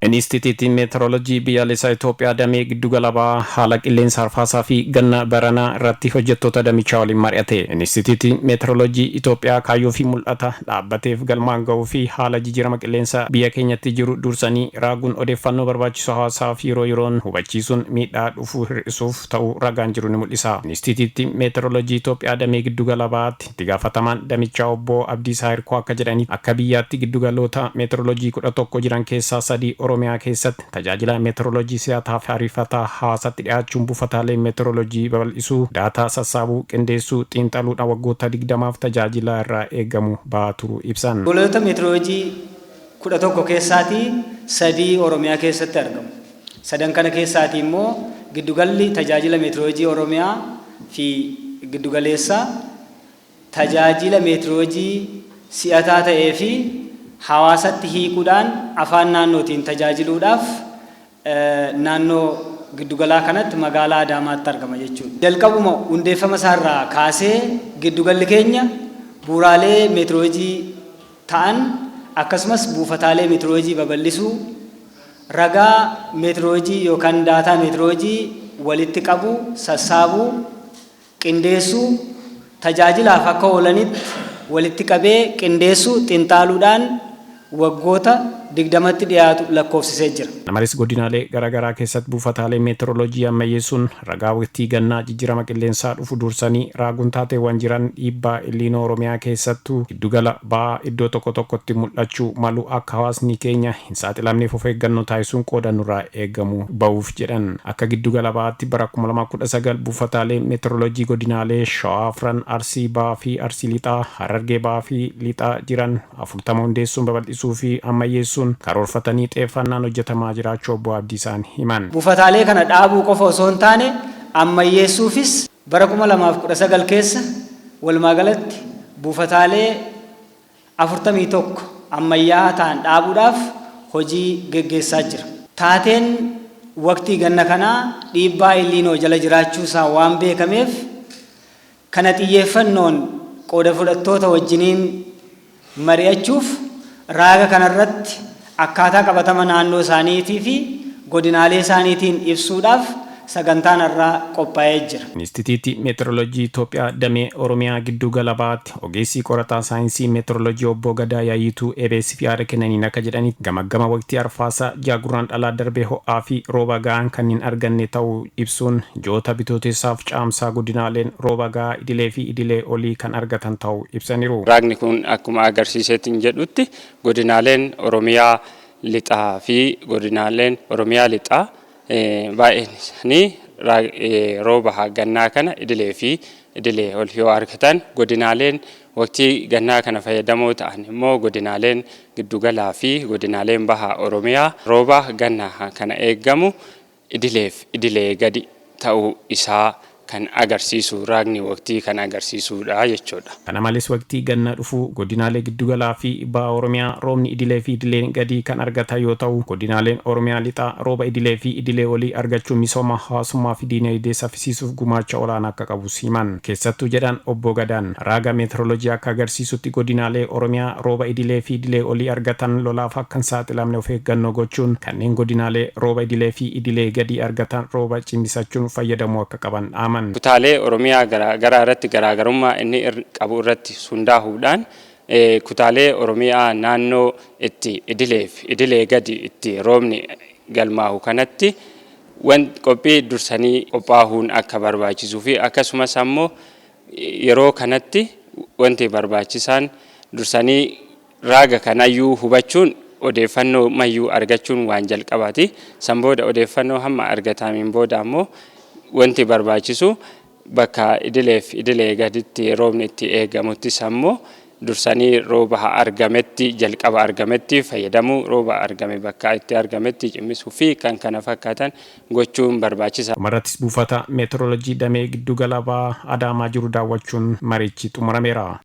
Inistiitiitiin Meetiroolojii Biyyaalessaa Itoophiyaa damee giddugala ba'aa haala qilleensa arfaasaa fi ganna baranaa irratti hojjettoota damichaa waliin mari'ate. Inistiitiitiin Meetiroolojii Itoophiyaa kaayyoo fi mul'ata dhaabbateef galmaan ga'uu fi haala jijjiirama qilleensa biyya keenyatti jiru dursanii raaguun odeeffannoo barbaachisu hawaasaaf yeroo yeroon hubachiisuun miidhaa dhufu hir'isuuf ta'uu ragaan jiru ni mul'isa. Inistiitiitiin Meetiroolojii Itoophiyaa damee giddugala ba'aatti itti gaafatamaan damichaa obbo Abdiisaa Hirkoo akka jedhanitti, akka biyyaatti giddugaloota meetiroolojii 11 jiran keessaa 3 Oromiyaa keessatti tajaajila meetiroolojii si'ataa fi ariifataa hawaasatti dhiyaachuun buufataalee meetiroolojii babal'isuu, daataa sassaabuu, qindeessuu, xiinxaluudhaan waggoota 20f tajaajila irraa eegamu bahaa turuu ibsan. Giddugaloota meetiroolojii 11 keessaatii 3 Oromiyaa keessatti argamu. Sadan kana keessaatii immoo Giddugalli Tajaajila Meetiroolojii Oromiyaa fi Giddugaleessaa tajaajila meetiroolojii si'ataa ta'ee fi hawaasatti hiikuudhaan afaan naannootiin tajaajiluudhaaf naannoo giddugalaa kanatti magaalaa Adaamaatti argama jechuudha. Jalqabuma hundeeffama isaarraa kaasee giddugalli keenya bu'uuraalee meetiroolojii ta'an akkasumas buufataalee meetiroolojii babal'isuu, ragaa meetiroolojii yookaan daataa meetiroolojii walitti qabuu, sassaabuu, qindeessuu, tajaajilaaf akka oolanitti walitti qabee qindeessuu, xinxaaluudhaan waggoota 20tti dhiyaatu lakkoofsisee jira. Kana malees godinaalee garaagaraa keessatti buufataalee meetiroolojii ammayyeessuun ragaa waqtii gannaa jijjiirama qilleensaa dhufu dursanii raaguun taateewwan jiran dhiibbaa Illiinoo Oromiyaa keessattuu giddugala ba'aa iddoo tokko tokkotti mul'achuu malu akka hawaasni keenya hin saaxilamneef of eeggannoo taasisuun qooda nurraa eegamu bahuuf jedhan. Akka giddugala ba'aatti bara 2019 buufataalee meetiroolojii godinaalee Shawaa afran, Arsii Bahaa fi Arsii Lixaa, Harargee Bahaa fi Lixaa jiran 40 hundeessuun babal'isuu fi ammayyeessuun karoorfatanii xiyyeeffannaan hojjetamaa jiraachuu Obbo Abdiisaan himan. Buufataalee kana dhaabuu qofa osoo hin taane ammayyeessuufis bara 2019 keessa walumaagalatti buufataalee 41 ammayyaa'aa ta'an dhaabuudhaaf hojii geggeessaa jira. Taateen waqtii ganna kanaa dhiibbaa Illiinoo jala jiraachuusaa waan beekameef kana xiyyeeffannoon qooda fudhattoota wajjiniin mari'achuuf raaga kanarratti akkaataa qabatama naannoo isaaniitii fi godinaalee isaaniitiin ibsuudhaaf sagantaan har'aa qophaa'ee jira. Inistiitiitii Meetiroolojii Itoophiyaa Damee Oromiyaa Gidduu Gala Bahaatti Ogeessi Qorataa Saayinsii Meetiroolojii Obbo Gadaa Yaayituu EBSf yaada kennaniin akka jedhanitti, gamaggama waqtii Arfaasaa ji'a Gurraandhalaa darbe ho'aa fi rooba ga'aan kan hin arganne ta'uu ibsuun, ji'oota Bitootessaaf Caamsaa godinaaleen rooba ga'aa idilee fi idilee olii kan argatan ta'uu ibsaniiru. Raagni kun akkuma agarsiiseetiin jedhutti godinaaleen Oromiyaa Lixaa fi godinaaleen Oromiyaa Lixaa baay'een isaanii rooba gannaa kana idilee fi idilee ol yoo argatan godinaaleen waqtii gannaa kana fayyadamoo ta'an immoo godinaaleen giddugalaa fi godinaaleen baha Oromiyaa rooba ganna kana eegamu idileef idilee gadi ta'uu isaa kan agarsiisu raagni waqtii kan agarsiisuudha jechuudha. Kana malees waqtii ganna dhufu godinaalee giddugalaa fi baha Oromiyaa roobni idilee fi idileen gadii kan argatan yoo ta'u, godinaaleen Oromiyaa lixaa rooba idilee fi idilee olii argachuun misooma hawaasummaa fi diinagdee saffisiisuuf gumaacha olaanaa akka qabus himan. Keessattuu jedhan Obbo Gadaan, raaga meetiroolojii akka agarsiisutti godinaalee Oromiyaa rooba idilee fi idilee olii argatan lolaaf akka hin saaxilamne of eeggannoo gochuun kanneen godinaalee rooba idilee fi idilee gadii argatan rooba cimmisachuun fayyadamuu akka qaban dhaaman. Kutaalee Oromiyaa garaa garaa irratti garaagarummaa inni qabu irratti hundaahuudhaan kutaalee Oromiyaa naannoo itti idilee fi idilee gadi itti roobni galmaahu kanatti qophii dursanii qophaahuun akka barbaachisuu fi akkasumas ammoo yeroo kanatti wanti barbaachisaan dursanii raaga kanayyuu hubachuun odeeffannoo mayyuu argachuun waan jalqabaati. San booda odeeffannoo hamma argatamiin booda ammoo wanti barbaachisu bakka idileef idilee gaditti roobni itti eegamuttis ammoo dursanii rooba argametti jalqaba argametti fayyadamuu, rooba argame bakka itti argametti cimmisuu fi kan kana fakkaatan gochuun barbaachisa. Dhumarrattis buufata meetiroolojii damee giddugala baha Adaamaa jiru daawwachuun marichi xumurameera.